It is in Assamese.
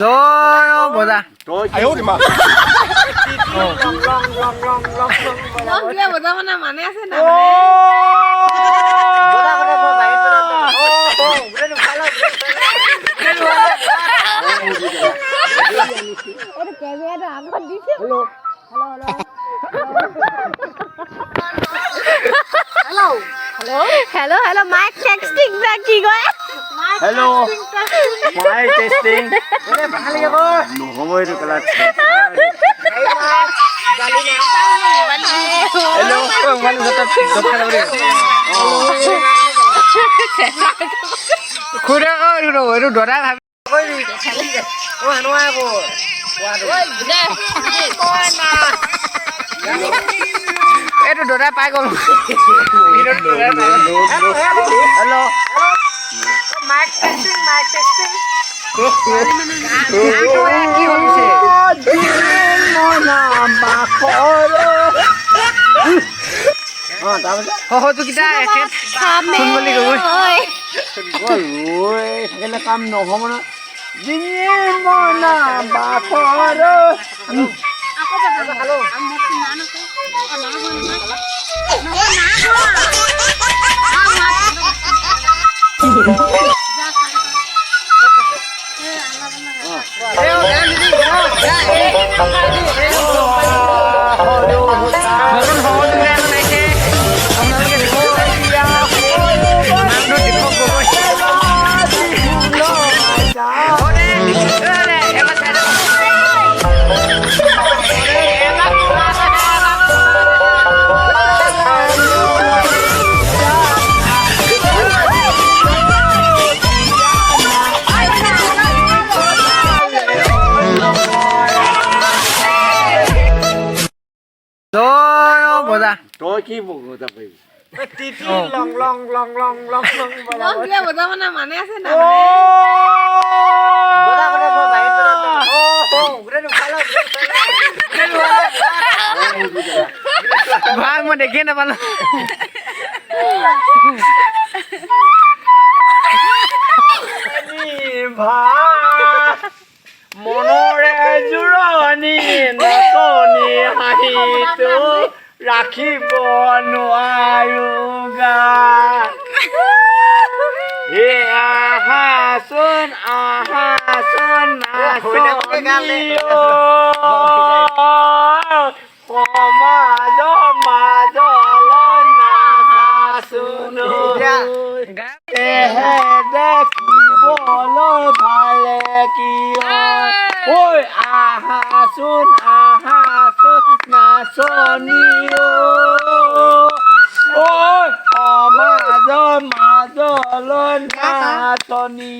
জয় বজা। লং কিবা বজাব না মানে আছে না। হেল্ল' হেল্ল', মাইক টেক্সটিং না কি কয়? Hello', mic testing. নহ'ব এইটো কেলা। হেল্ল', খুৰা, এইটো দৰা ভাবি। এইটো দৰা পাই গ'ল। Hello'. Mic testing, mic testing, কি হৈছে? তাৰপিছত সহযোগিতা এখেত বুলি গগৈ। ৰৈ থাকিলে কাম নহ'ব নহয়। ডিঙি মনা বাখৰ। নতুন সহযোগিতা এজন আহিছে, আপোনালোকে দিব। নামটো দীপক গগৈ। অ দে, অ দে, এবাৰ চাই দে। এবাৰ জয় বজা। তই কি বগতা পাৰিবি? লং লং লং লং লং লং কিবা বজাব না মানে আছে না। ভাই, মই দেখিয়ে নাপালো। মনৰে জোৰণি নাচনি হাঁহিটো ৰাখিব নোৱাৰো গা। হে আহাচোন, আহাচোন নাচনি, সমাজ মাজল নাচাচোন। এহে দেখিবলৈ ভালে কিয় ঐ, আহাচোন, আহাচোন নাচনি ঐ, সমাজ মাজল নাচনি।